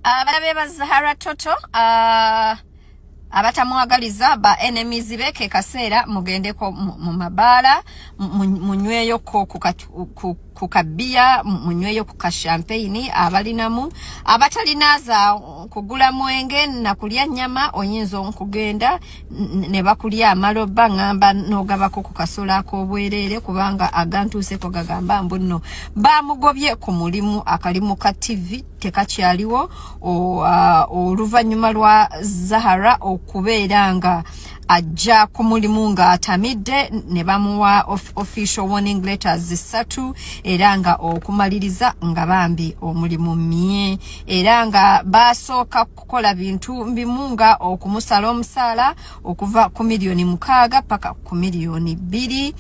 Abalabe ba Zahara Toto abatamwagaliza, ba enemies be, ke kaseera mugendeko mu mabaala, munyweyoko ku kabiya, munyweyo ku kashampagne abalinamu. Abatalina za kugula mwenge na kulya nnyama, oyinza okugenda ne bakulya amaloba, ŋŋamba n'ogabako ku kasolo ak'obwereere, kubanga agantuuseko gagamba mbu nno bamugobye ku mulimu, akalimu ka TV tekakyaliwo, oluvannyuma lwa Zahara okubeera nga ajja ku mulimu ng'atamidde ne bamuwa official warning letters ssatu, era nga okumaliriza nga bambi omulimu mye, era nga basooka kukola bintu bimu nga okumusala omusaala okuva ku miliyoni 6 paka ku miliyoni 2,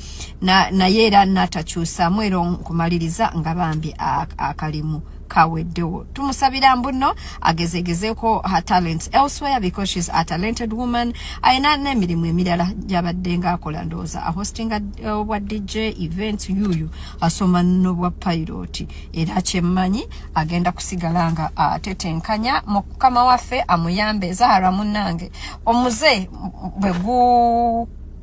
naye era natakyusaamu, era okumaliriza nga bambi akalimu kaweddewo. Tumusabira mbu nno agezegezeeko her talents elsewhere, because she's a talented woman. Ayina n'emirimu emirala gyabadde ngaakola, ndowooza ahostinga obwa DJ events, yuyu asoma n'obwa pilot, era kyemmanyi agenda kusigala nga atetenkanya. Mukama waffe amuyambe. Zahara munnange, omuze bwe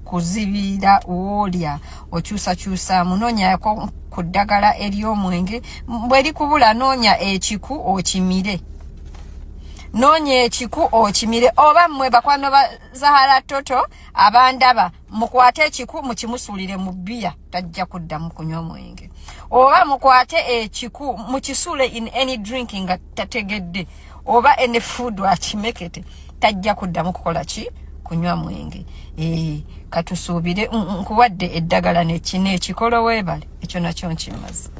gukuzibira woolya, okyusakyusa, munoonyako ku ddagala ery'omwenge. Bwe likubula, noonya ekiku okimire, noonya ekiku okimire. Oba mmwe bakwano ba Zahara Toto abandaba, mukwate ekiku mukimusuulire mu bbiya, tajja kuddamu kunywa mwenge. Oba mukwate ekiku mukisuule in any drink nga tategedde, oba any food akimekete, tajja kuddamu kukola ki? Kunywa mwenge. Katusuubire nkuwadde eddagala nekino ekikolo. Weebale, ekyo nakyo nkimaze.